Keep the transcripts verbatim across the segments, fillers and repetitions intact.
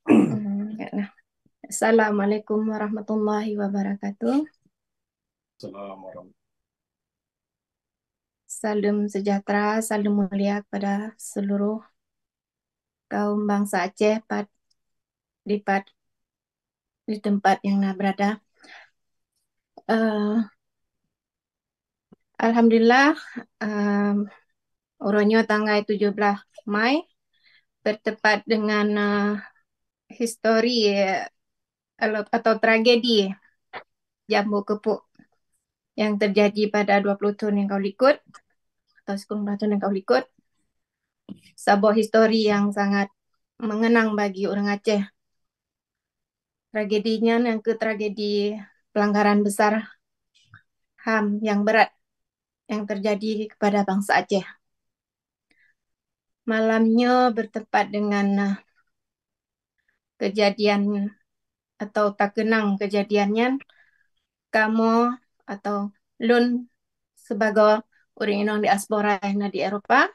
Hmm, ya lah. Assalamualaikum warahmatullahi wabarakatuh. Assalamualaikum. Salam sejahtera, salam mulia kepada seluruh kaum bangsa Aceh pat, di pat, di tempat yang na berada. Eh, Alhamdulillah, em, uroe nyoe tanggai tujoh blaih Mai, bertepat dengan, eh, histori, eh, atau tragedi Jambu Kepuk yang terjadi pada dua puluh thon nyang ka likot atau sikureueng blaih thon nyang ka likot. Saboh histori yang sangat mengenang bagi ureuëng Aceh. Tragedi nyan nyang keu tragedi pelanggaran besar HAM yang berat yang terjadi kepada bangsa Aceh. Malam nyoe bertepat dengan, eh, kejadian atau takeunang kejadian nyan, kamoe atau lôn sibagoe ureuëng inong diaspora nyang na di Eropa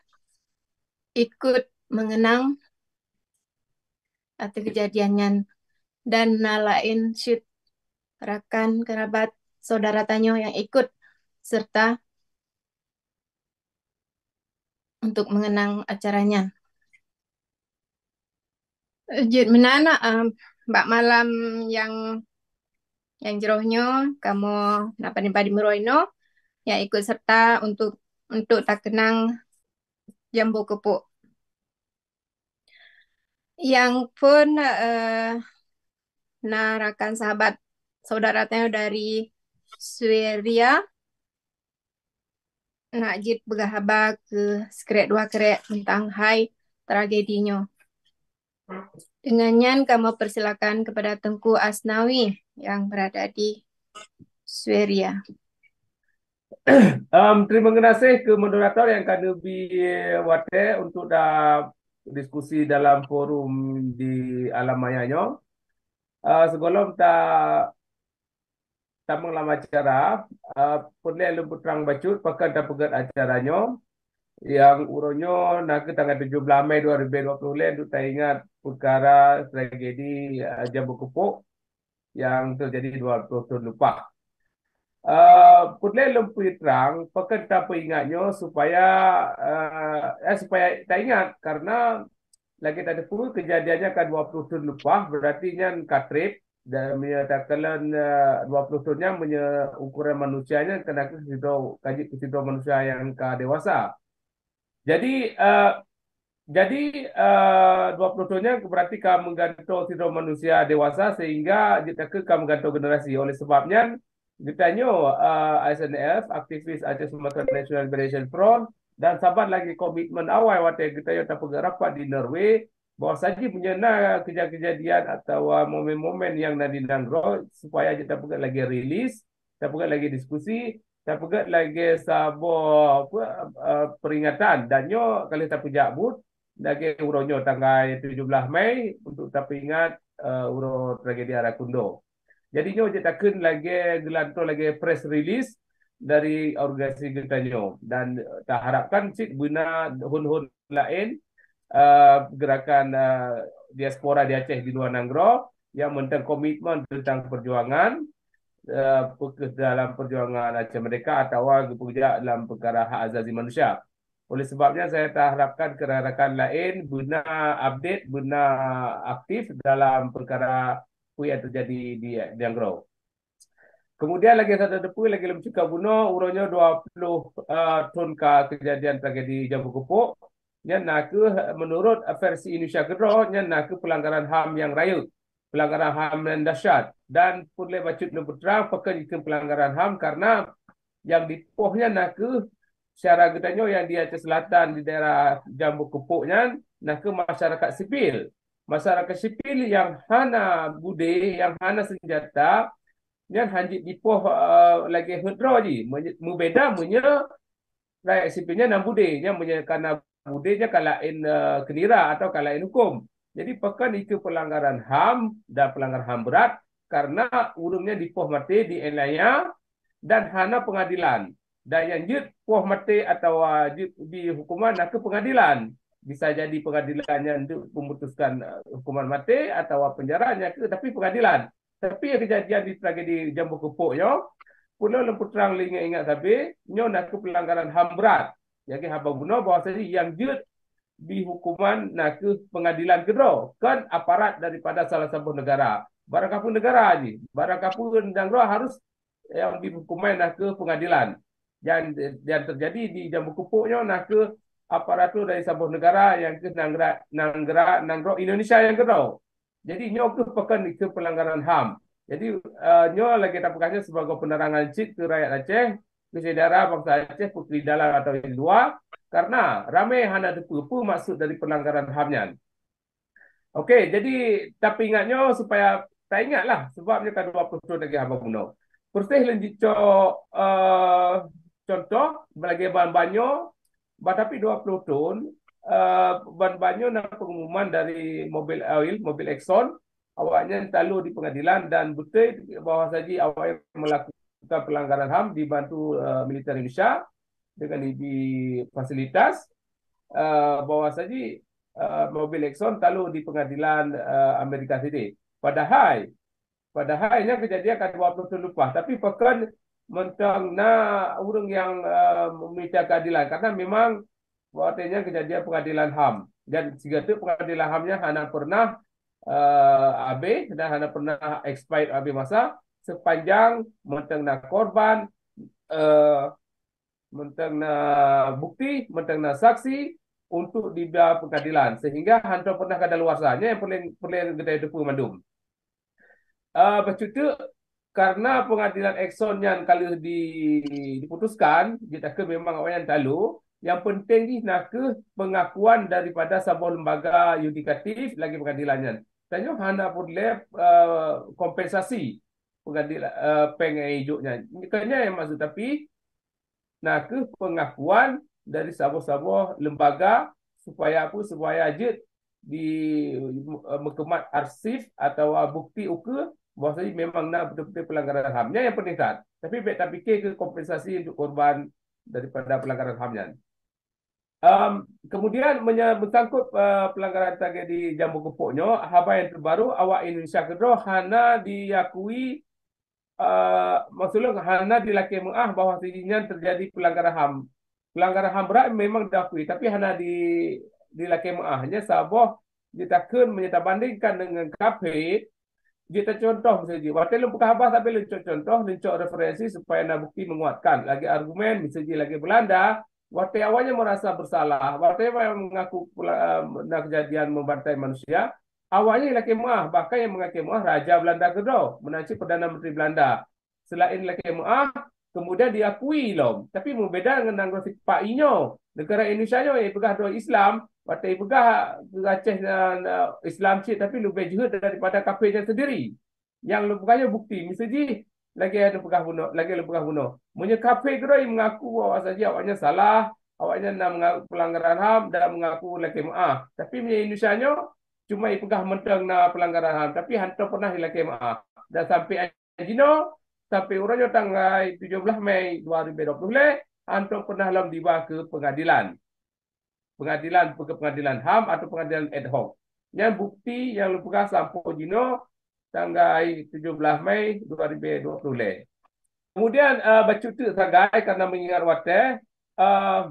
ikut mengenang ateueh kejadian nyan, dan na laén cit rakan, kerabat, saudara tanyoe nyang ikut serta untuk mengenang acara nyan. Jeuet meunan, em, bak malam nyang, nyang jroh nyoe, kamoe na padum-padum droe inoe nyang ikut serta untuk, untuk takeunang Jambu Kepuk. Nyang phon, eh, na rakan sahabat saudara tanyoe dari Swedia, nak jeuet peugah haba keu sikrek dua krek tentang hai tragedi nyoe. Dengan nyan, kamoe persilakan kepada Teungku Asnawi yang berada di Swedia. Em, terima kasih ke moderator yang ka neubi watée untuk da diskusi dalam forum di alam maya nyoe. Eh, sigohlom ta tamong lam acara, eh, peureulée lôn peutrang bacut pakon tapeugét acara nyoe. Nyang uroe nyoe na kheueh tanggai tujoh blaih Mei dua ribu dua puluh lhée untuk taingat peukara tragedi, eh, Jambu Kepuk yang terjadi dua puluh thon leupah. Eh, peureulée lôn peutrang pakon tapeuingat nyoe supaya, eh, eh, supaya taingat, karena lagée tateupeue kejadian nyan ka dua puluh thon leupah, berarti nyan ka treb, dan meunyoe takalon, eh, dua puluh thon nyan meunyoe ukuran manusia nyan keunan kheueh sidroe, ka jeuet keu sidroe manusia nyang ka dewasa. Jadi, eh, jadi, eh, dua puluh thon nyan berarti ka meugantoe sidroe manusia dewasa sehingga jeuet takheun ka meugantoe generasi. Oleh sebab nyan, geutanyoe, eh, I S N L F, aktivis Aceh Sumatra National Liberation Front, dan saban lagée komitmen awai watée geutanyoe tapeugét rapat di Norway, bahwa saji meunyoe na kejadian-kejadian atawa momen-momen nyang na di nanggroe, supaya jeuet tapeugét lagée rilis, tapeugét lagée diskusi, tapeugét lagée saboh, apa, eh, peringatan. Dan nyoe ka lheueh tapeujak buet lagée uroe nyoe tanggai tujoh blaih Mei untuk tapeuingat, eh, uroe tragedi Arakundo. Jadi nyoe jeuet takheun lagée geulantoe lagée press release dari organisasi geutanyoe, dan taharapkan cit beuna hon-hon laén, eh, gerakan, eh, diaspora di Aceh di luwa nanggroe nyang mantong komitmen teuntang perjuangan, eh, peukeuh dalam perjuangan Aceh Merdeka atawa geupeujak dalam peukara hak azazi manusia. Oleh sebab nyan, saya taharapkan keu rakan-rakan laén beuna update, beuna aktif dalam peukara peue nyang teujadi di, di nanggroe. Kemudian lagée saboh teupeu lagée lom cukap bunoe, uroe nyoe dua puluh, eh, thon ka kejadian tragedi Jambu Kepuk. Nyan na kheueh, menurut versi Indonesia keudroe, nyan na kheueh pelanggaran HAM nyang rayeuk, pelanggaran HAM nyang dahsyat. Dan peureulée bacut lôn peutrang pakon jikheun pelanggaran HAM, karena nyang dipoh nyan na kheueh syedara geutanyoe nyang di Aceh Selatan, di daerah Jambu Kepuk nyan, na kheueh masyarakat sipil. Masyarakat sipil nyang hana bude, nyang hana senjata, nyan hana jeuet dipoh, eh, lagée heuet droe jih. Meunye-, meubeda meunyoe rakyat sipil nyan na bude, nyan meunyoe ka na bude nyan ka laén, eh, keunira atau ka laén huköm. Jadi, pakon jikheun pelanggaran HAM dan pelanggaran HAM berat, karena ureuëng nyan dipoh maté di Elaya dan hana pengadilan. Dan nyang jeuet poh maté atawa jeuet bi huköman na kheueh pengadilan. Bisa jadi pengadilan nyan untuk memutuskan, eh, hukuman mati atawa penjara, nyan keuh, tapi pengadilan. Tapi nyang kejadian di tragedi Jambu Keupok nyoe, peureulée lôn peutrang lé ingat-ingat sabe, nyoe na keuh pelanggaran HAM berat. Nyang keuh haba bunoe bahwasanya nyang jeuet dihukuman na keuh pengadilan keudroe, kon aparat daripada salah saboh negara. Barang kapeue negara jih, barang kapeue nanggroe harus nyang dihukuman na keuh pengadilan. Dan, dan terjadi di Jambu Keupok nyoe na keuh aparatur dari saboh negara nyang keuh nanggra-, nanggra-, nanggroe Indonesia nyang keudroe. Jadi nyoe keuh pakon keuh pelanggaran HAM. Jadi, eh, nyoe lagée tapeugah nyoe sibagoe penerangan cit keu rakyat Aceh, keu syedara bansa Aceh, peue di dalam atawa di luwa, karena ramé hana teupeue peue maksud dari pelanggaran HAM nyan. Oke, jadi tapi ingat nyoe supaya taingatlah, sebab nyoe ka dua puluh thon lagée haba bunoe. Persis lôn jicok, eh, contoh, lagée ban-ban nyoe, bah tapi dua puluh thon, eh, ban-ban nyoe na pengumuman dari Mobil Oil, Mobil Exxon, awaknyan talo di pengadilan dan beutôi bahwa saji awaknyan melakukan pelanggaran HAM dibantu, eh, militer Indonesia dengan diberi fasilitas, eh, bahwa saji, eh, Mobil Exxon talo di pengadilan, eh, Amerika Serikat. Padahai, padahai nyan kejadian ka dua puluh thon leupah, tapi pakon mantong na ureuëng nyang, eh, meminta keadilan, karena memang watée nyan kejadian pengadilan HAM. Dan sigoe teuk pengadilan HAM nyan hana pernah, eh, habéh dan hana pernah expired habéh masa sepanjang mantong na korban, eh, mantong na bukti, mantong na saksi untuk diba pengadilan, sehingga hana pernah kadaluwarsa. Nyan nyang paléng, paléng geutanyoe teupeue mandum. Ah, bacut teuk, karena pengadilan Exxon nyan ka lheueh di-, diputuskan, jeuet takheun memang awaknyan talo, nyang penting jih na keuh pengakuan daripada saboh lembaga yudikatif lagée pengadilan nyan. Tanyoe hana peureulée, eh, kompensasi pengadilan, eh, péng nyang ijok nyan. Bukan nyan nyang maksud, tapi na keuh pengakuan dari saboh-saboh lembaga supaya apa? Supaya jeuet di, eh, meukeumeumat arsip atawa bukti ukeue bahwasanya memang na beutôi-beutôi pelanggaran HAM. Nyan nyang penting that. Tapi bék tapike keu kompensasi untuk korban daripada pelanggaran HAM nyan. Em, kemudian, meunyoe beusangkot, eh, pelanggaran tragedi Jambu Keupok nyoe, haba nyang terbaru, awak Indonesia keudroe hana diakui, eh, maksud lôn, hana dilakée meuáh bahwa si nyan terjadi pelanggaran HAM. Pelanggaran HAM berat memang diakui, tapi hana di-, dilakée meuáh. Nyan saboh jeuet takheun meunyoe tabandingkan dengan kafé, jeuet tacontoh miseujih. Watée lôn peugah haba sabe lôn cok contoh, lôn cok referensi supaya na bukti menguatkan. Lagée argumen, miseujih lagée Belanda, watée awaknyan merasa bersalah, watée awaknyan mengaku pela-, na kejadian membantai manusia, awaknyan lakée meuáh, bahkan nyang meulakée meuáh Raja Belanda keudroe, meunan cit Perdana Menteri Belanda. Selain lakée meuáh, kemudian diakui lom. Tapi meubeda ngon nanggroe sipak inyoe. Negara Indonesia nyoe ipeugah droe Islam, watée ipeugah keu Aceh na, na Islam cit, tapi leubeh jeuhet daripada kafé nyan sendiri. Nyang lôn peugah nyoe bukti, miseujih lagée lôn peugah bunoe, lagée lôn peugah bunoe. Meunyoe kafé keudroe mengaku bahwa saja awaknyan salah, awaknyan na menga-, pelanggaran HAM dan mengaku lakée meuáh. Tapi meunyoe Indonesia nyoe cuma ipeugah mantong na pelanggaran HAM, tapi hantom pernah ilakée meuáh. Dan sampai jinoe, sampai uroe nyoe tanggai tujoh belas Mei dua ribu dua puluh lhée, hantom pernah lom diba keu pengadilan. Pengadilan, keu pengadilan HAM atau pengadilan ad hoc. Nyan bukti nyang lôn peugah sampoe jinoe tanggai tujoh belas Mei dua ribu dua puluh lhée. Kemudian, eh, bacut teuk sagai karena mengingat watée, eh,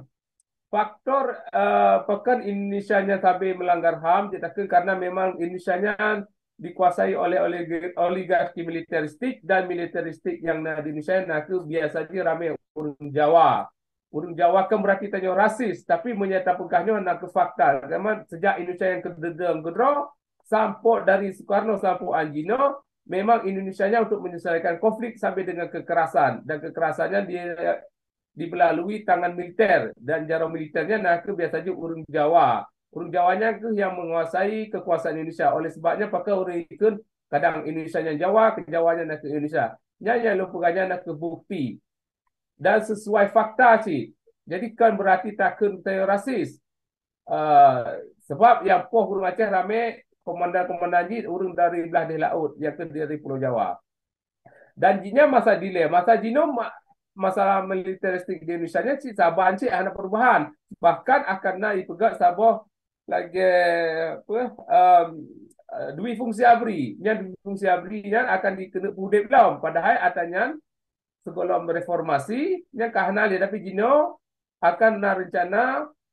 faktor, eh, pakon Indonesia nyan sabe melanggar HAM, jeuet takheun karena memang Indonesia nyan dikuasai oleh olig-, oligarki militeristik dan militeristik nyang na di Indonesia na keuh biasa jih ramé ureuëng Jawa. Ureuëng Jawa kan berarti tanyoe rasis, tapi meunyoe tapeugah nyoe na keuh fakta. Zaman sejak Indonesia nyang keudeueng keudroe, sampoe dari Soekarno sampoe anjinoe, memang Indonesia nyan untuk menyelesaikan konflik sampai dengan kekerasan. Dan kekerasan nyan di-, dibelalui tangan militer. Dan jaroe militer nyan na keuh biasa jih ureuëng Jawa. Ureuëng Jawa nyan keuh nyang menguasai kekuasaan Indonesia. Oleh sebab nyan, pakon ureuëng ikheun kadang Indonesia nyan Jawa, keu Jawa nyan na keuh Indonesia. Nyan nyang lôn peugah nyan na keuh bukti. Dan sesuai fakta cit. Jadi, kon berarti takheun tanyoe rasis. Ah, sebab nyang poh ureuëng Aceh ramé, komandan-komandan jih ureuëng dari blah deh laôt, nyang keuh dari Pulo Jawa. Dan jih nyan masa dilée, masa jinoe ma-, masalah militeristik di Indonesia nyan cit saban cit hana perubahan. Bahkan akan na ipeugét saboh lagèe apa, um, dui fungsi abri. Nyan dui fungsi abri nyan akan dikeuneuk peuudép lom. Padahai atra nyan sigohlom reformasi, nyan ka hana lé, tapi jinoe akan na reuncana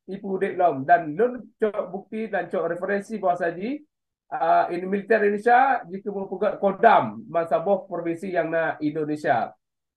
ipeuudép lom. Dan lôn cok bukti dan cok referensi bahwa saji, uh, militer Indonesia jikeumeung peugöt Kodam bansaboh provinsi nyang na Indonesia.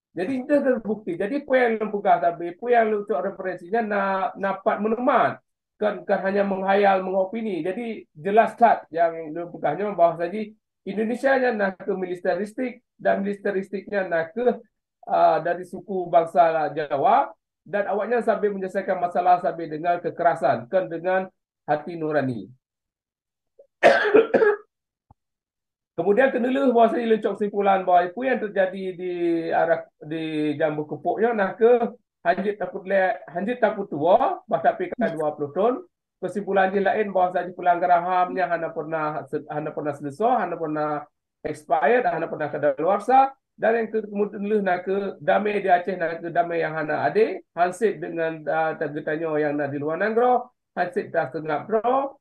Jadi, itu terbukti. Jadi, peue nyang lôn peugah sabe, peue nyang lôn cok referensi nyan na, na pat meuneumat. Kan, kan hanya menghayal, mengopini. Jadi, jelas that nyang lôn peugah nyoe bahwa saji Indonesia nyan na kheueh militeristik dan militeristik nyan na kheueh, ah, dari suku bangsa Jawa dan awaknyan sabe menyelesaikan masalah sabe dengan kekerasan, kan dengan hati nurani. Kemudian keuneulheueh bahwa saji lôn cok kesimpulan bahwa peue nyang teujadi di arah, di Jambu Keupok nyoe na kheueh hanjeuet tapeutuwo, bah tapi ka dua puluh thon. Kesimpulan jih laén bahwa saji pelanggaran HAM nyan hana pernah se-, hana pernah seuleusoe, hana pernah expired, hana pernah kadaluarsa. Dan nyang keu-, keumudian lheueh na kheueh damé di Aceh na kheueh damé nyang hana adé, hanset deungon, ah, geutanyoe nyang na di luwa nanggroe, hanset taseungab droe,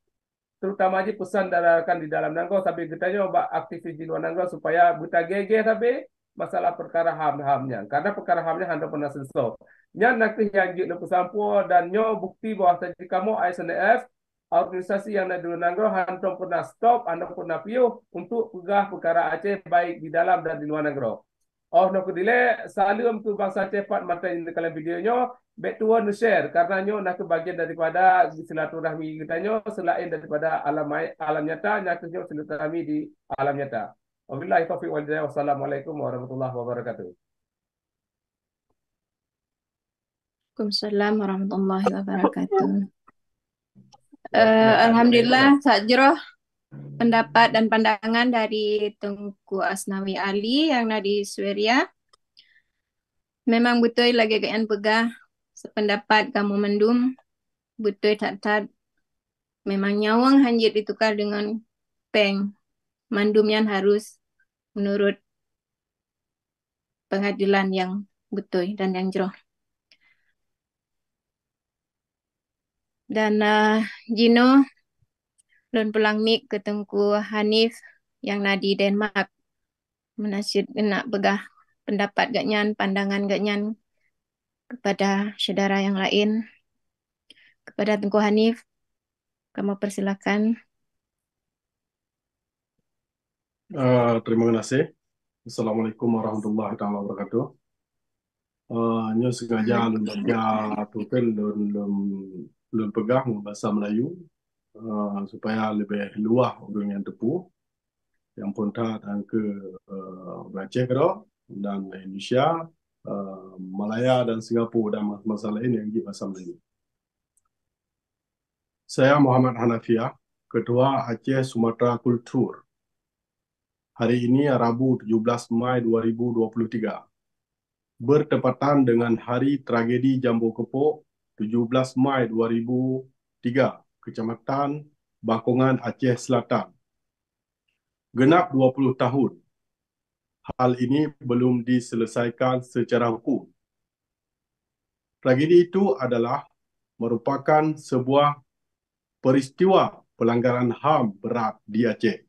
terutama jih peusan dara rakan di dalam nanggroe, sambil geutanyoe bak aktivis di luwa nanggroe supaya beutagèe-gèe sabe masalah peukara HAM, HAM nyan. Karena peukara HAM nyan hana pernah seuleusoe. Nyan na kheueh nyang jeuet lôn peusampoe dan nyoe bukti bahwa saji kamoe I S N F, organisasi nyang na di luwa nanggroe, hana pernah stop, hana pernah piôh untuk peugah peukara Aceh baik di dalam dan di luwa nanggroe. Oh, noe keudilèe, saleuem keu bansa Aceh pat mantong nyang takalon video nyoe, bèk tuwo neu-share, karena nyoe na kheueh bagian daripada silaturahmi geutanyoe, selain daripada alam ai-, alam nyata, na kheueh nyoe silaturahmi di alam nyata. Wabillahi taufiq wal hidayah. Wassalamualaikum warahmatullahi wabarakatuh. Waalaikumsalam warahmatullahi wabarakatuh. Eh, alhamdulillah, that jroh pendapat dan pandangan dari Teungku Asnawi Ali nyang na di Swedia. Memang beutôi lagèe geuhnyan peugah, sependapat kamoe mandum, beutôi that-that. Memang nyawöng hanjeuet ditukar deungon péng. Mandum nyan harus menurut pengadilan nyang beutôi dan nyang jroh. Dan, eh, jinoe lôn pulang mik keu Teungku Hanif nyang na di Denmark. Meunan cit geuneuk peugah pendapat geuhnyan, pandangan geuhnyan kepada syedara nyang laén. Kepada Teungku Hanif, kamoe persilakan. Ah, terima kasih. Assalamualaikum warahmatullahi taala wabarakatuh. Ah, nyoe sengaja lôn baca, bukan lôn, lôn, lôn peugah ngon bahasa Melayu, ah, supaya leubeh luwah ureueng nyang teupeu. Nyang phôn that nyang keu, ah, ureueng Aceh keudroe dan Indonesia, ah, Malaya dan Singapura dan masa-masa lain nyang jeuet bahasa Melayu. Saya Muhammad Hanafiah, Ketua Aceh Sumatera Kultur. Hari ini Rabu tujuh belas Mai dua ribu dua puluh tiga, bertepatan dengan Hari Tragedi Jambu Kepok tujuh belas Mai dua ribu tiga, Kecamatan Bakongan, Aceh Selatan. Genap dua puluh tahun, hal ini belum diselesaikan secara hukum. Tragedi itu adalah merupakan sebuah peristiwa pelanggaran HAM berat di Aceh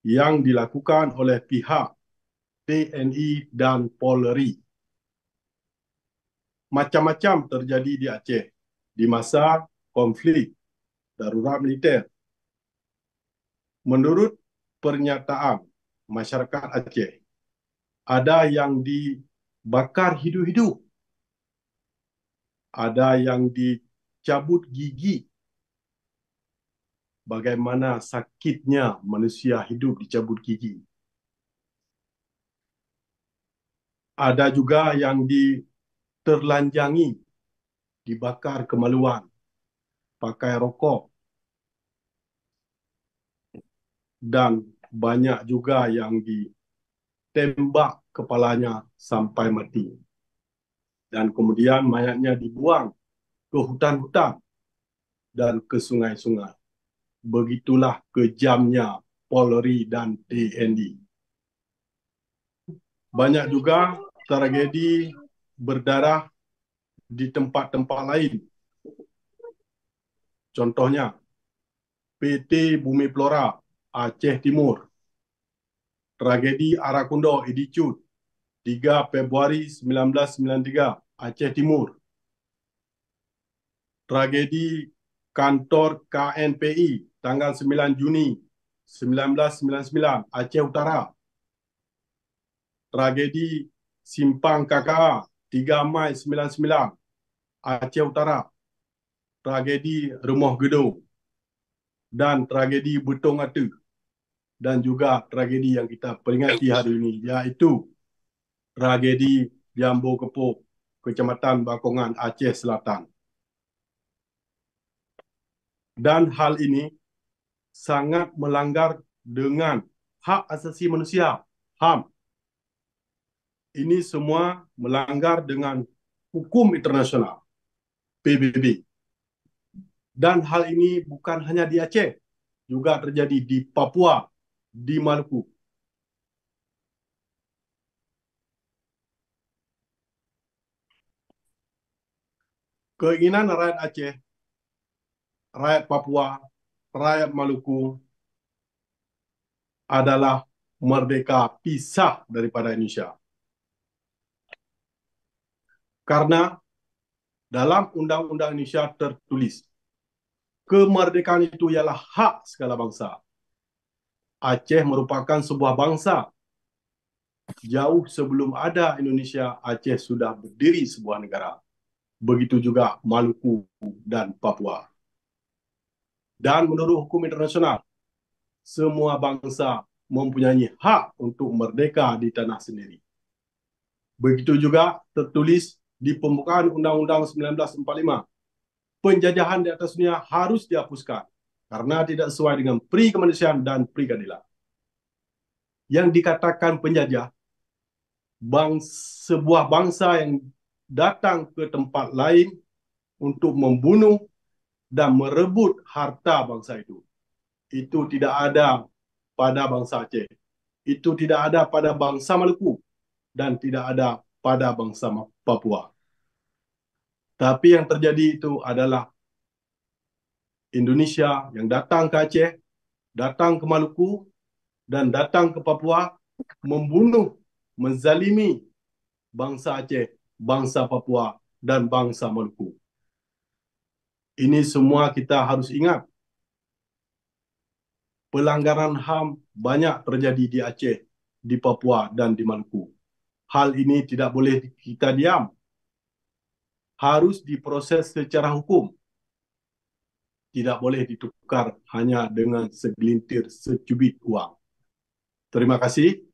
yang dilakukan oleh pihak T N I dan Polri. Macam-macam terjadi di Aceh di masa konflik darurat militer. Menurut pernyataan masyarakat Aceh, ada yang dibakar hidup-hidup, ada yang dicabut gigi. Bagaimana sakitnya manusia hidup dicabut gigi. Ada juga yang ditelanjangi, dibakar kemaluan, pakai rokok, dan banyak juga yang ditembak kepalanya sampai mati. Dan kemudian mayatnya dibuang ke hutan-hutan dan ke sungai-sungai. Begitulah kejamnya Polri dan T N I. Banyak juga tragedi berdarah di tempat-tempat lain. Contohnya, P T Bumi Flora, Aceh Timur. Tragedi Arakundo Idi Cut, tiga Februari sembilan belas sembilan tiga, Aceh Timur. Tragedi kantor K N P I tanggal sembilan Juni sembilan belas sembilan sembilan, Aceh Utara. Tragedi Simpang K K A, tiga Mai sembilan sembilan, Aceh Utara. Tragedi Rumoh Geudong dan tragedi Beutong Ateuh, dan juga tragedi yang kita peringati hari ini, yaitu tragedi Jambo Kepok, Kecamatan Bakongan, Aceh Selatan. Dan hal ini sangat melanggar dengan hak asasi manusia, HAM. Ini semua melanggar dengan hukum internasional, P B B. Dan hal ini bukan hanya di Aceh, juga terjadi di Papua, di Maluku. Keinginan rakyat Aceh, rakyat Papua, rakyat Maluku adalah merdeka pisah daripada Indonesia. Karena dalam Undang-Undang Indonesia tertulis, kemerdekaan itu ialah hak segala bangsa. Aceh merupakan sebuah bangsa. Jauh sebelum ada Indonesia, Aceh sudah berdiri sebuah negara. Begitu juga Maluku dan Papua. Dan menurut hukum internasional, semua bangsa mempunyai hak untuk merdeka di tanah sendiri. Begitu juga tertulis di pembukaan Undang-Undang sembilan belas empat lima, penjajahan di atas dunia harus dihapuskan karena tidak sesuai dengan pri kemanusiaan dan pri keadilan. Yang dikatakan penjajah, bang-, sebuah bangsa yang datang ke tempat lain untuk membunuh dan merebut harta bangsa itu. Itu tidak ada pada bangsa Aceh. Itu tidak ada pada bangsa Maluku dan tidak ada pada bangsa Ma-, Papua. Tapi yang terjadi itu adalah Indonesia yang datang ke Aceh, datang ke Maluku, dan datang ke Papua membunuh, menzalimi bangsa Aceh, bangsa Papua, dan bangsa Maluku. Ini semua kita harus ingat. Pelanggaran HAM banyak terjadi di Aceh, di Papua, dan di Maluku. Hal ini tidak boleh kita diam. Harus diproses secara hukum. Tidak boleh ditukar hanya dengan segelintir, secubit uang. Terima kasih.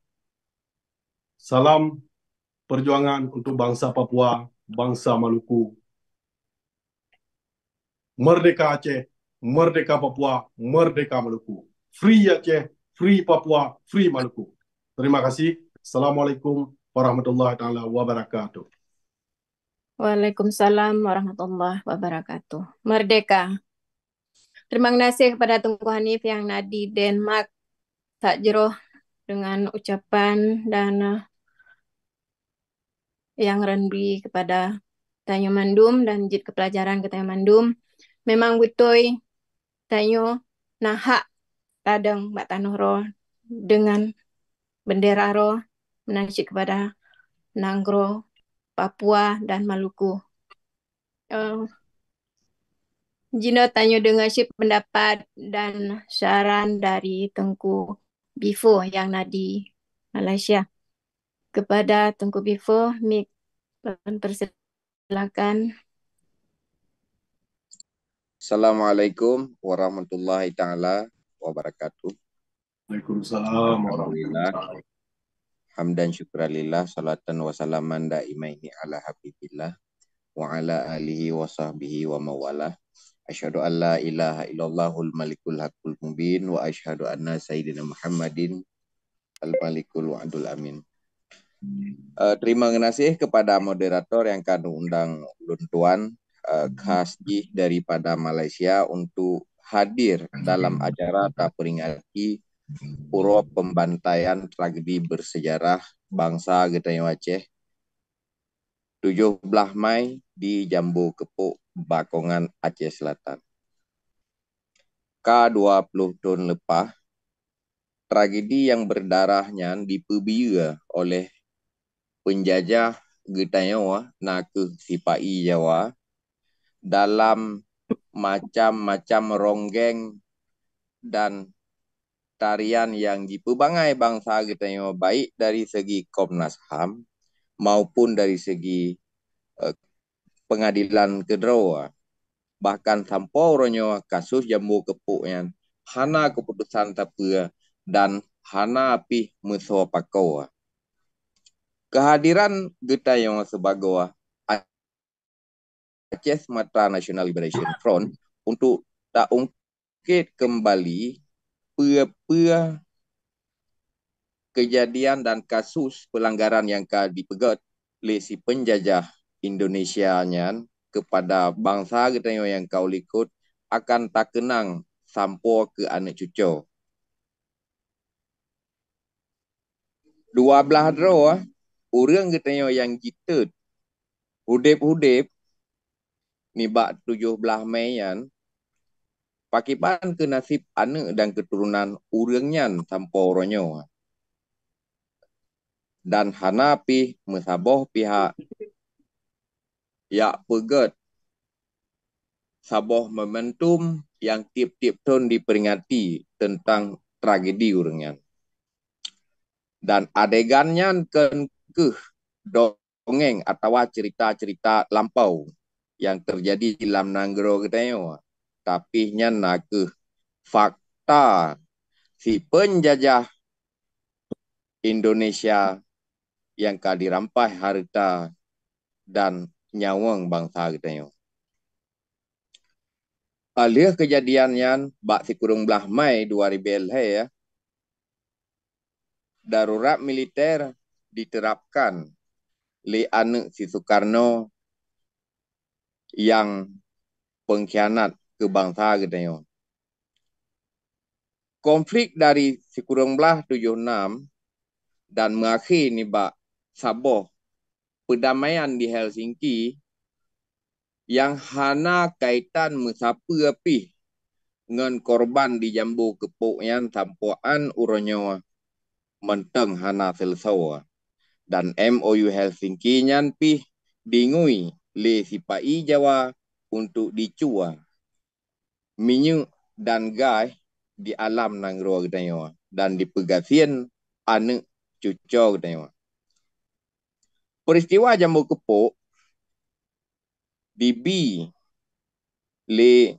Salam perjuangan untuk bangsa Papua, bangsa Maluku. Merdeka Aceh, merdeka Papua, merdeka Maluku. Free Aceh, free Papua, free Maluku. Terima kasih. Assalamualaikum warahmatullahi taala wabarakatuh. Waalaikumsalam warahmatullahi wabarakatuh. Merdeka. Terima kasih kepada Teungku Hanif nyang na di Denmark, that jroh dengan ucapan dan, eh, nyang ran bri kepada tanyoe mandum dan jeuet keu pelajaran keu tanyoe mandum. Memang beutôi tanyoe na hak tadong bak tanoh droe deungon bendera droe meunan cit kepada nanggroe Papua dan Maluku. Eh, jinoe tanyoe deungoe cit pendapat dan saran dari Teungku Bifo nyang na di Malaysia. Kepada Teungku Bifo, mik dipersilakan. Assalamualaikum warahmatullahi taala wabarakatuh. Waalaikumsalam. Alhamdulillah. Hamdan syukran lillah, salatan wa salaman daimaini ala habibillah, wa ala alihi wa sahbihi wa mawalah. Asyhadu an la ilaha illallahul malikul hakul mubin, wa asyhadu anna sayyidina Muhammadin al malikul wa'dul amin. Eh, terima kasih kepada moderator yang kami undang ulôn tuan, eh, khas jih daripada Malaysia untuk hadir dalam acara taperingati uroe pembantaian tragedi bersejarah bangsa geutanyoe Aceh, tujoh blaih Mai di Jambo Kepok, Bakongan, Aceh Selatan. Ka dua ploh thon leupah, tragedi nyang beudarah nyan dipeubiyeu oleh peunjajah geutanyoe, na kheueh sipa-i Jawa, dalam macam-macam ronggeng dan tarian nyang jipeubangai bansa geutanyoe, baik dari segi Komnas HAM maupun dari segi, eh, peungadilan keudroe. Bahkan sampoe uroe nyoe kasus Jambo Keupok nyan hana keuputosan sapeue dan hana pih meusoe pakoe. Keuhadiran geutanyoe sibagoe Aceh Sumatra National Liberation Front untuk taungkét keumbali peue-peue keujadian dan kasus peulanggaran nyang ka dipeugét lé si peunjajah Indonesia nyan keupada bansa geutanyoe nyang ka u likot akan takeunang sampoe keu aneuk cucoe. Dua blaih droe ureuëng geutanyoe nyang jitot udeb-udeb nibak tujoh blaih Mei nyan, pakriban keu naseb aneuk dan keuturonan ureuëng nyan sampoe uroe nyoe. Dan hana pih meusaboh pihak jak peugét saboh momentum nyang tieb-tieb thon diperingati teuntang tragedi ureuëng nyan. Dan adegan nyan kon kheueh dongeng atawa cerita-cerita lampau nyang teujadi lam nanggroe geutanyoe, tapi nyan na kheueh fakta si peunjajah Indonesia nyang ka dirampas hareuta dan nyawöng bansa geutanyoe. Ka lheueh keujadian nyan bak sikureueng blaih Mei dua ribèe lhèe, darurat militer diterapkan lé aneuk si Sukarno nyang peungkhianat keu bansa geutanyoe. Konflik dari sikureueng blaih tujoh nam dan meuakhé nibak saboh peudamaian di Helsinki nyang hana kaitan meusapeue pih ngon korban di Jambo Keupok nyan sampoe án uroe nyoe mantong hana seuleusoe. Dan M O U Helsinki nyan pih dingui lé sipa-i Jawa untuk dicue minyeuk dan gaih di alam nanggroe geutanyoe dan dipeugasien aneuk cucoe geutanyoe. Peristiwa Jambo Keupok dibi lé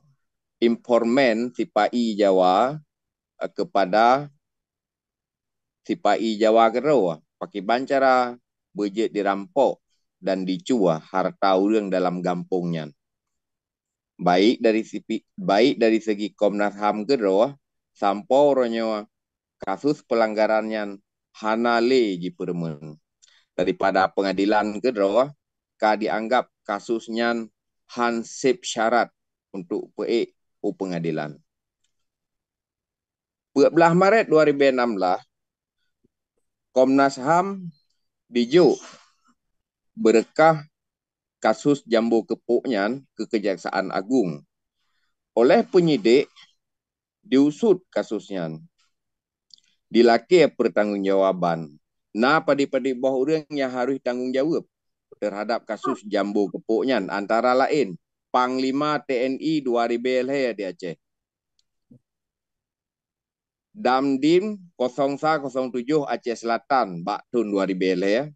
informan sipa-i Jawa, eh, keupada sipa-i Jawa keudroe pakriban cara beujeuet dirampok dan dicue hareuta ureuëng dalam gampông nyan. Baik dari sipi-, baik dari segi Komnas HAM keudroe sampoe uroe nyoe kasus peulanggaran nyan hana lé jipeureumeun. Daripada peungadilan keudroe ka dianggap kasus nyan han seb syarat untuk peuék u peungadilan. Peuet blaih Maret dua ribèe nam blaih, Komnas HAM dijok beureukah kasus Jambo Keupok nyan keu Keujaksaan Agong. Óh lheueh peunyidik diusut kasus nyan, dilakée peutanggongjawaban. Na padub-padub boh ureuëng nyang harôh tanggong jaweueb teuhadab kasus Jambo Keupok nyan, antara laén Panglima T N I dua ribèe lhèe di Aceh, Dandim kosong sa kosong tujoh Aceh Selatan bak thon dua ribèe lhèe,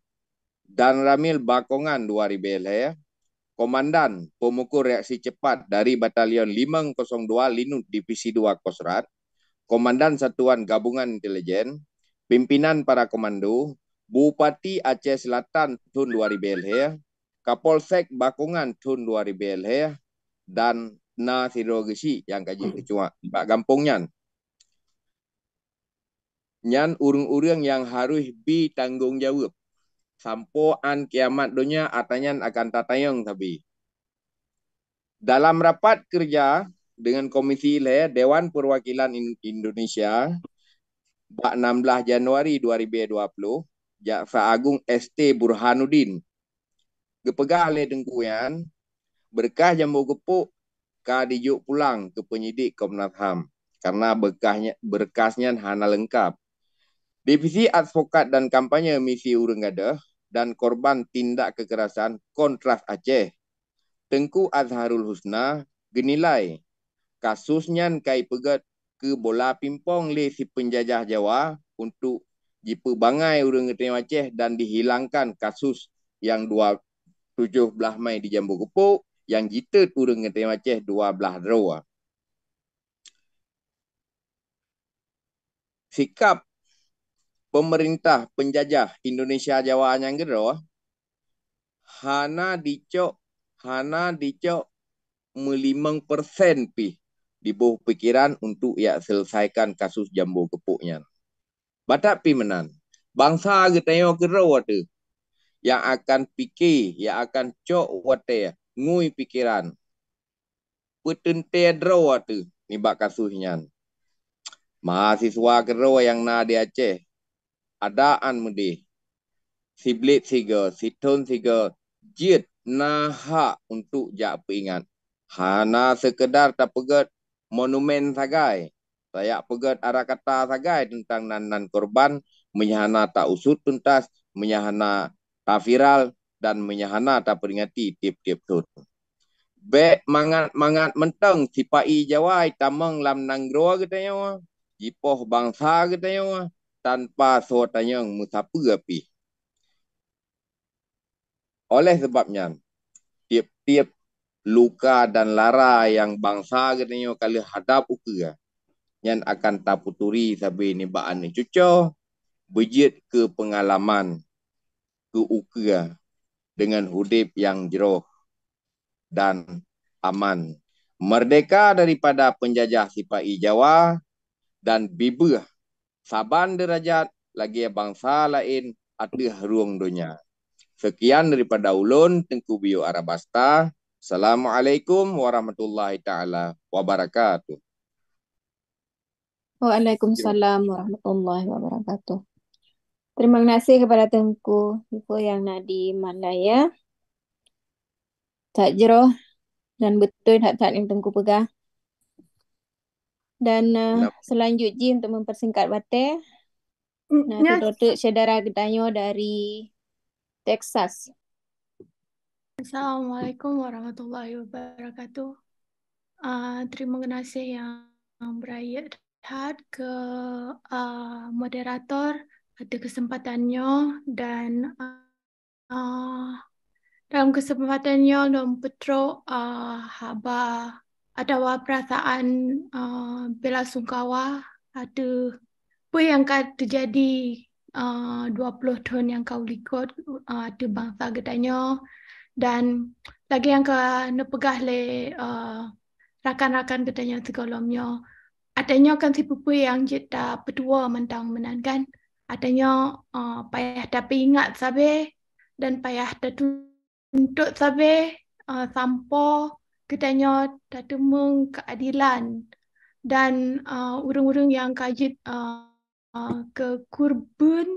Danramil Bakongan dua ribèe lhèe, Komandan Peumukul Reaksi Cepat dari Batalion limong kosong dua Linut Divisi dua Kostrad, Komandan Satuan Gabungan Intelijen, pimpinan para komando, Bupati Aceh Selatan thon dua ribèe lhèe, Kapolsek Bakongan thon dua ribèe lhèe, dan na sidroe geuchik nyang ka jeuet keucuak bak gampông nyan. Nyan ureuëng-ureuëng nyang harôh bi tanggong jaweueb. Sampoe án kiamat donya atra nyan akan tatanyong sabe. Dalam rapat keureuja deungon Komisi lhèe Dewan Peuwakilan In-, Indonesia bak nam blaih Januari dua ribèe dua ploh, Jaksa Agong S T Burhanuddin geupeugah lé Teungku nyan, beureukat Jambo Keupok ka dijok pulang keu peunyidik Komnas HAM. karena berkasnya, berkas nyan hana lengkap. Divisi Advokat dan Kampanye Misi Ureuëng Gadôh dan Korban Tindak Kekerasan Kontras Aceh, Teungku Azharul Husna, geunilai kasus nyan ka ipeugét keu bola pimpong lé si peunjajah Jawa untuk jipeubangai ureuëng geutanyoe Aceh dan dihilangkan kasus nyang dua, tujoh blaih Mei di Jambo Geupuk nyang jitot ureuëng geutanyoe Aceh dua blaih droe. Sikap pemerintah peunjajah Indonesia Jawa nyang keudroe hana dicok, hana dicok meulimong persen pih diboh pikiran untuk jak selesaikan kasus Jambo Geupuk nyan. Batat pih meunan, bansa geutanyoe keudroe teuh nyang akan pike, nyang akan cok watée ngui pikiran peuteuntée droe teuh nibak kasus nyan. Mahasiswa keudroe nyang na di Aceh, adak án meudeh, sibliet sigoe, sithon sigoe jeuet na hak untuk jak peuingat. Hana seukeudar tapeugét monumen sagai, tajak peugét ara kata sagai teuntang nan-nan korban, meunyoe hana tausut tuntas, meunyoe hana taviral dan meunyoe hana tapeuringati tieb-tieb thon. Bék mangat-mangat mantong sipa-i Jawa tamong lam nanggroe geutanyoe, jipoh bansa geutanyoe tanpa soe tanyong meusapeue pih. Oleh sabab nyan, tieb-tieb luka dan lara nyang bansa geutanyoe ka lheueh hadab ukeue, nyan akan taputuri sabe nibak aneuk cucoe, beujeuet keu peungalaman keu ukeue deungon udeb nyang jroh dan aman, meurdehka daripada peunjajah sipa-i Jawa, dan bibeueh saban deurajat lagée bansa laén ateueh rueng donya. Seukian daripada ulôn, Teungku Biôk Arabasta. Assalamualaikum warahmatullahi taala wabarakatuh. Waalaikumsalam warahmatullahi wabarakatuh. Terima kasih kepada Teungku Ifo yang na di Malaya. That jroh dan beutôi that-that nyang Teungku peugah. Dan uh, selanjut jih untuk mempersingkat batée, na tutotuk syedara geutanyoe dari Texas. Assalamualaikum warahmatullahi wabarakatuh. Uh, terima kasih yang berakhir that ke uh, moderator atau kesempatannya dan uh, uh, dalam kesempatan nyoe lôn peutrok uh, haba atawa perasaan uh, bela sungkawa atau apa yang ka terjadi uh, dua puluh tahun yang kau likot uh, atau bangsa geutanyoe dan lagi yang ka neupegah le uh, rakan-rakan geutanyoe sigohlom nyoe. Atanyoe kan sipeue-peue nyang jeuet tapeutuwoe mantong meunan kan. Atanyoe uh, payah tapeuingat sabe dan payah tatuntut sabe uh, sampoe geutanyoe tateumeung keadilan dan uh, ureuëng-ureuëng nyang ka jeuet uh, uh, keu kurban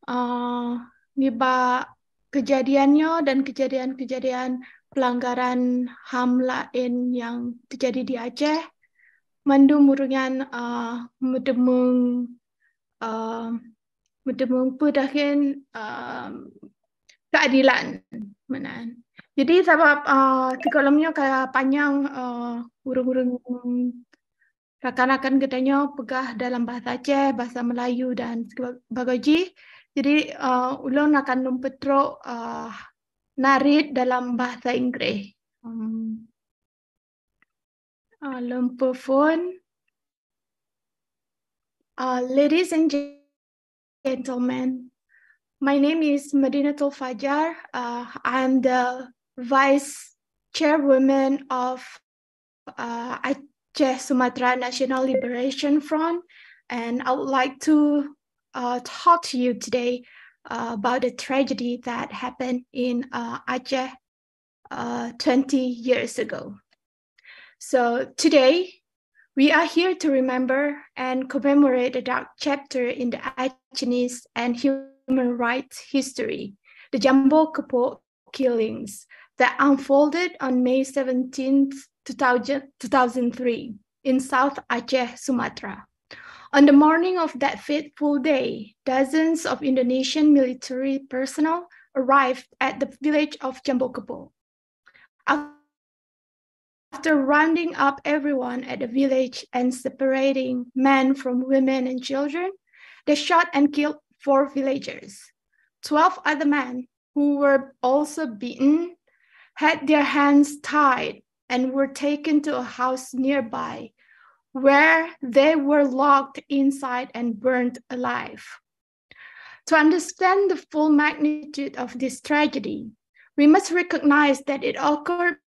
uh, nibak kejadian nyoe dan kejadian-kejadian pelanggaran ham laén nyang terjadi di Aceh. Mandum ureuëng nyan uh, meuteumeung uh, meuteumeung peudahén uh, keadilan meunan. Jadi sabab uh, sigohlom nyoe ka panyang uh, ureuëng-ureuëng rakan-rakan geutanyoe peugah dalam bahasa Aceh, bahasa Melayu dan sebagainya. Jadi uh, ulôn akan lôn peutrok uh, narit dalam bahasa Inggris. Um, uh, lôn peuphon. Uh, ladies and gentlemen, my name is Madinatul Fajar. Uh, I'm the vice chairwoman of uh, Aceh Sumatra National Liberation Front, and I would like to uh, talk to you today uh, about the tragedy that happened in uh, Aceh uh, twenty years ago. So today, we are here to remember and commemorate a dark chapter in the Achinese and human rights history, the Jambo Kepok killings that unfolded on May seventeenth, two thousand, two thousand three. in South Aceh, Sumatra. On the morning of that fateful day, dozens of Indonesian military personnel arrived at the village of Jambokepo. After rounding up everyone at the village and separating men from women and children, they shot and killed four villagers. Twelve other men, who were also beaten, had their hands tied and were taken to a house nearby, where they were locked inside and burned alive. To understand the full magnitude of this tragedy, we must recognize that it occurred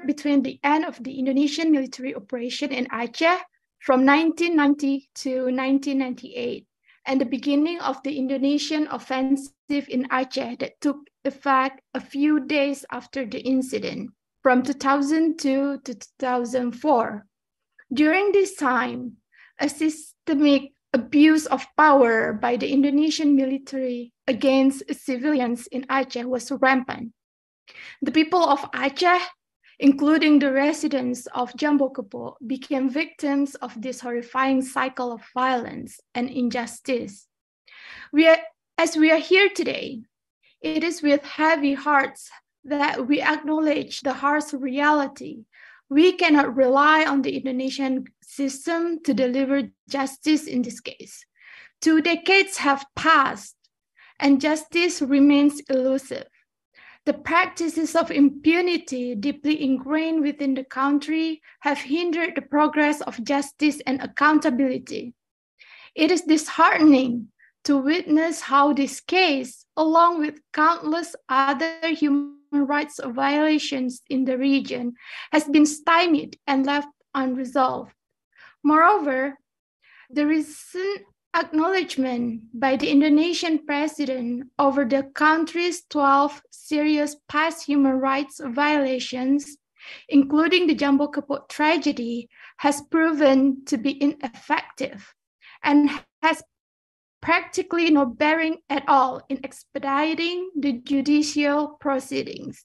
between the end of the Indonesian military operation in Aceh from nineteen ninety to nineteen ninety-eight and the beginning of the Indonesian offensive in Aceh that took effect a few days after the incident, from two thousand two to two thousand four. During this time, a systemic abuse of power by the Indonesian military against civilians in Aceh was rampant. The people of Aceh, including the residents of Jambokepo, became victims of this horrifying cycle of violence and injustice. We are, as we are here today, it is with heavy hearts that we acknowledge the harsh reality. We cannot rely on the Indonesian system to deliver justice in this case. Two decades have passed, and justice remains elusive. The practices of impunity, deeply ingrained within the country, have hindered the progress of justice and accountability. It is disheartening to witness how this case, along with countless other human rights violations in the region, has been stymied and left unresolved. Moreover, the recent acknowledgement by the Indonesian president over the country's twelve serious past human rights violations, including the Jambokepo tragedy, has proven to be ineffective and has practically no bearing at all in expediting the judicial proceedings.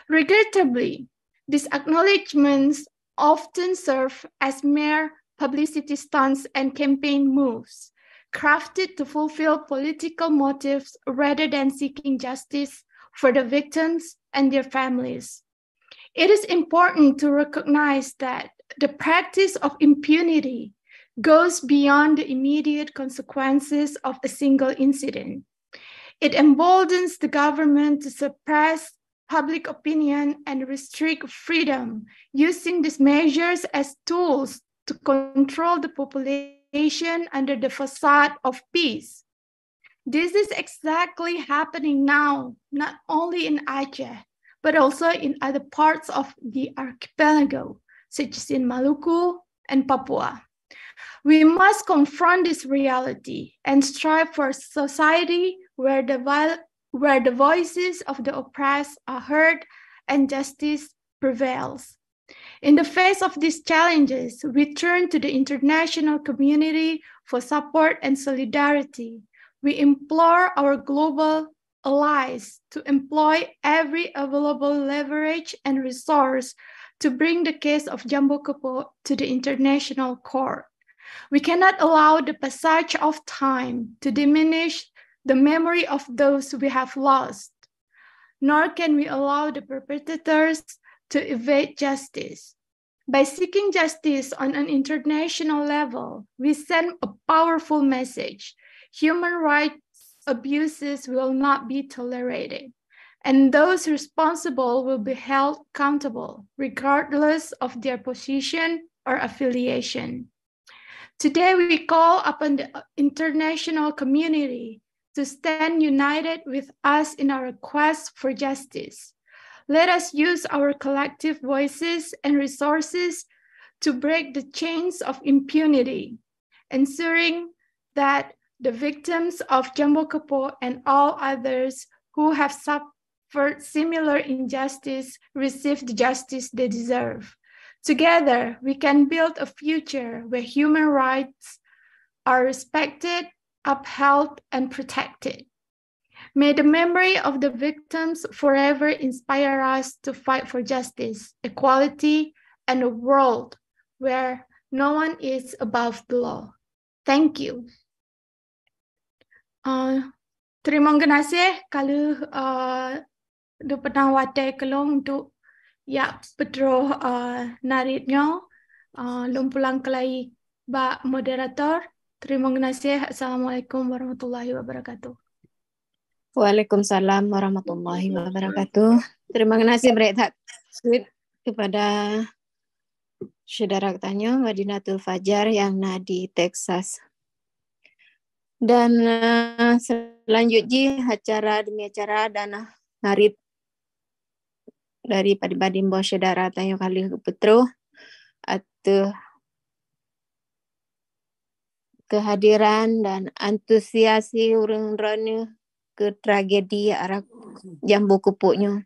Regrettably, these acknowledgements often serve as mere publicity stunts and campaign moves, crafted to fulfill political motives rather than seeking justice for the victims and their families. It is important to recognize that the practice of impunity goes beyond the immediate consequences of a single incident. It emboldens the government to suppress public opinion and restrict freedom, using these measures as tools to control the population under the facade of peace. This is exactly happening now, not only in Aceh, but also in other parts of the archipelago, such as in Maluku and Papua. We must confront this reality and strive for a society where the, viol- where the voices of the oppressed are heard and justice prevails. In the face of these challenges, we turn to the international community for support and solidarity. We implore our global allies to employ every available leverage and resource to bring the case of Jambokepo to the international court. We cannot allow the passage of time to diminish the memory of those we have lost, nor can we allow the perpetrators to evade justice. By seeking justice on an international level, we send a powerful message. Human rights abuses will not be tolerated, and those responsible will be held accountable, regardless of their position or affiliation. Today, we call upon the international community to stand united with us in our quest for justice. Let us use our collective voices and resources to break the chains of impunity, ensuring that the victims of Jambokepo and all others who have suffered similar injustice receive the justice they deserve. Together, we can build a future where human rights are respected, upheld, and protected. May the memory of the victims forever inspire us to fight for justice, equality, and a world where no one is above the law. Thank you. Uh, teurimong geunaséh ka lheueh uh, deupeuna watée keu lôn untuk jak peutroh uh, narit nyoe. Uh, lôn pulang keulai bak moderator. Teurimong geunaséh. Assalamualaikum warahmatullahi wabarakatuh. Waalaikumsalam warahmatullahi wabarakatuh. Terima kasih banyak that kepada syedara geutanyoe Madinatul Fajar nyang na di Texas. Dan uh, selanjut jih acara demi acara dan uh, narit dari padum-padum boh syedara tanyoe ka lheueh geupeutroh ateueh kehadiran dan antusiasi ureuëng droeneueh keu tragedi arah jambu kupok nyoe.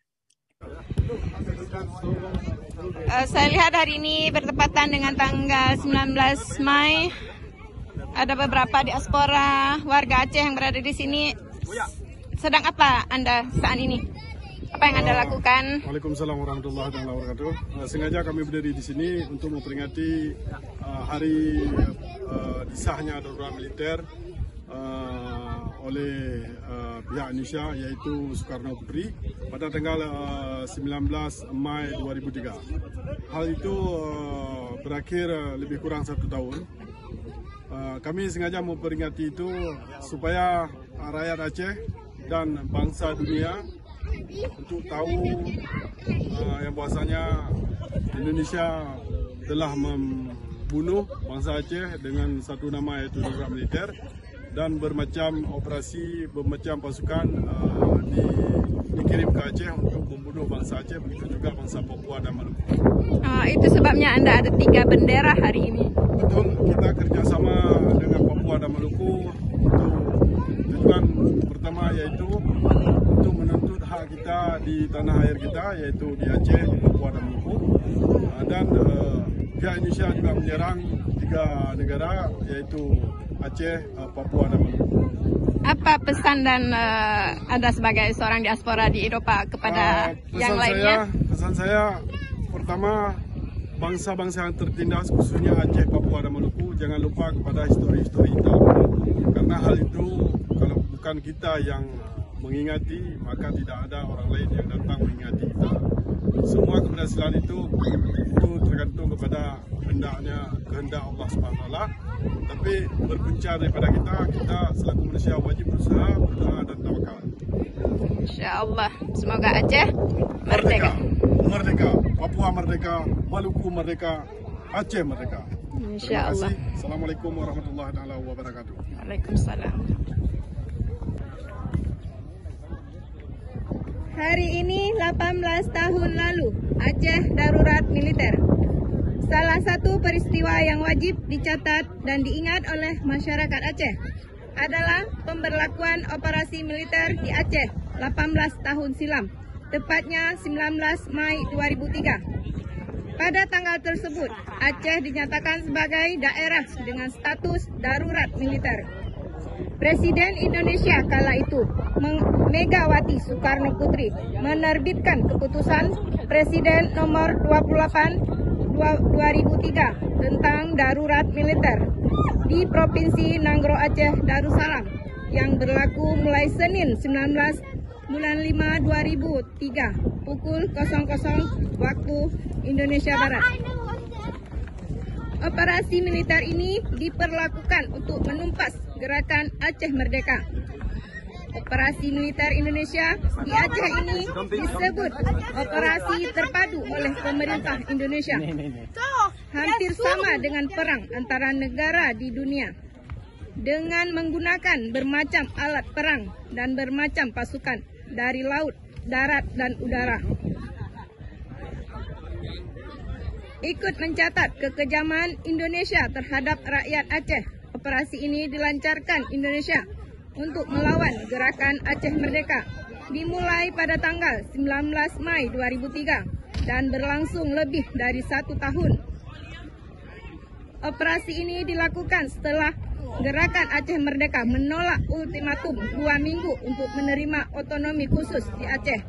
Uh, saya lihat hari ini bertepatan dengan tanggal sembilan belas Mai. Ada beberapa diaspora warga Aceh yang berada di sini. Sedang apa Anda saat ini? Apa yang Anda lakukan? Waalaikumsalam warahmatullahi taala wabarakatuh. Uh, sengaja kami berdiri di sini untuk memperingati uh, hari uh, disahnya darurat militer uh, oleh uh, pihak Indonesia, iaitu Sukarno Putri, pada tanggal uh, sembilan belas Mai dua ribu tiga. Hal itu uh, berakhir uh, lebih kurang satu tahun. Uh, kami sengaja memperingati itu supaya uh, rakyat Aceh dan bangsa dunia untuk tahu uh, yang bahwasanya Indonesia telah membunuh bangsa Aceh dengan satu nama, iaitu darurat militer, dan bermacam operasi, bermacam pasukan uh, di, dikirim ke Aceh untuk membunuh bangsa Aceh, begitu juga bangsa Papua dan Maluku. Uh, itu sebabnya anda ada tiga bendera hari ini. Betul, kita kerjasama dengan Papua dan Maluku untuk tujuan pertama, iaitu untuk menuntut hak kita di tanah air kita, iaitu di Aceh, di Papua dan Maluku. Uh, dan uh, pihak Indonesia juga menyerang tiga negara, iaitu Aceh, uh, Papua dan Maluku. Apa pesan dan uh, anda sebagai seorang diaspora di Eropa kepada uh, yang lainnya? Saya, pesan saya pertama, bangsa-bangsa yang tertindas, khususnya Aceh, Papua dan Maluku, jangan lupa kepada histori-histori kita. Karena hal itu, kalau bukan kita yang mengingati, maka tidak ada orang lain yang datang mengingati kita. Semua keberhasilan itu itu tergantung kepada hendaknya kehendak Allah Subhanahu Wa Taala. Tapi berpunca daripada kita, kita selaku manusia wajib berusaha, berdoa dan tawakal. Insya Allah. Semoga Aceh merdeka. Merdeka. Papua merdeka, Maluku merdeka, Aceh merdeka. Insya Allah. Terima kasih. Assalamualaikum warahmatullahi taala wabarakatuh. Waalaikumsalam. Hari ini delapan belas tahun lalu, Aceh darurat militer. Salah satu peristiwa yang wajib dicatat dan diingat oleh masyarakat Aceh adalah pemberlakuan operasi militer di Aceh delapan belas tahun silam, tepatnya sembilan belas Mai dua ribu tiga. Pada tanggal tersebut, Aceh dinyatakan sebagai daerah dengan status darurat militer. Presiden Indonesia kala itu, Meng- Megawati Soekarno Putri, menerbitkan keputusan Presiden nomor dua puluh delapan dua- dua ribu tiga tentang darurat militer di Provinsi Nanggroe Aceh Darussalam yang berlaku mulai Senin sembilan belas bulan lima dua ribu tiga pukul kosong kosong waktu Indonesia Barat. Operasi militer ini diperlakukan untuk menumpas gerakan Aceh Merdeka. Operasi militer Indonesia di Aceh ini disebut operasi terpadu oleh pemerintah Indonesia. Hampir sama dengan perang antara negara di dunia, dengan menggunakan bermacam alat perang dan bermacam pasukan dari laut, darat, dan udara. Ikut mencatat kekejaman Indonesia terhadap rakyat Aceh, operasi ini dilancarkan Indonesia untuk melawan gerakan Aceh Merdeka, dimulai pada tanggal sembilan belas Mai dua ribu tiga dan berlangsung lebih dari satu tahun. Operasi ini dilakukan setelah Gerakan Aceh Merdeka menolak ultimatum dua minggu untuk menerima otonomi khusus di Aceh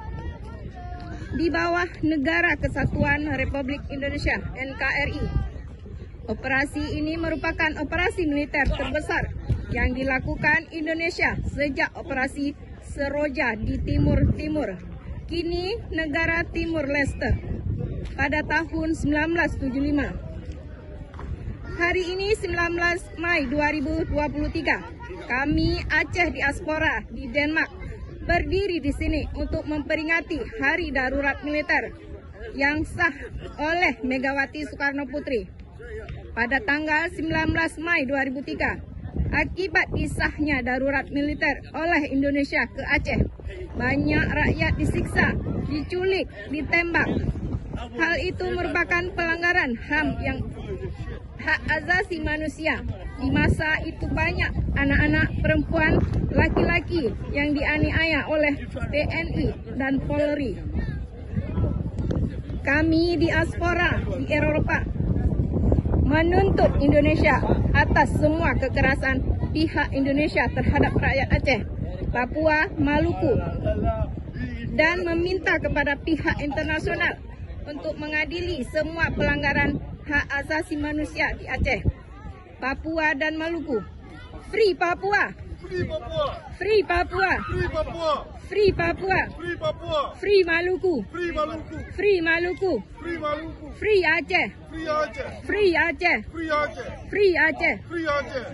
di bawah Negara Kesatuan Republik Indonesia, N K R I. Operasi ini merupakan operasi militer terbesar yang dilakukan Indonesia sejak Operasi Seroja di Timur Timur, kini negara Timur Leste, pada tahun sembilan belas tujuh lima. Hari ini, sembilan belas Mei dua ribu dua puluh tiga, kami Aceh Diaspora di Denmark berdiri di sini untuk memperingati Hari Darurat Militer yang sah oleh Megawati Soekarno Putri pada tanggal sembilan belas Mei dua ribu tiga. Akibat disahnya darurat militer oleh Indonesia ke Aceh, banyak rakyat disiksa, diculik, ditembak. Hal itu merupakan pelanggaran HAM yang hak asasi manusia. Di masa itu banyak anak-anak, perempuan, laki-laki yang dianiaya oleh T N I dan Polri. Kami diaspora di Eropa menuntut Indonesia atas semua kekerasan pihak Indonesia terhadap rakyat Aceh, Papua, Maluku, dan meminta kepada pihak internasional untuk mengadili semua pelanggaran hak asasi manusia di Aceh, Papua dan Maluku. Free Papua! Free Papua! Free Papua! Free Papua! Free Papua! Free Papua! Free Maluku! Free Maluku! Free Maluku! Free Maluku! Free Aceh! Free Aceh! Free Aceh! Free Aceh! Free Aceh! Free Aceh!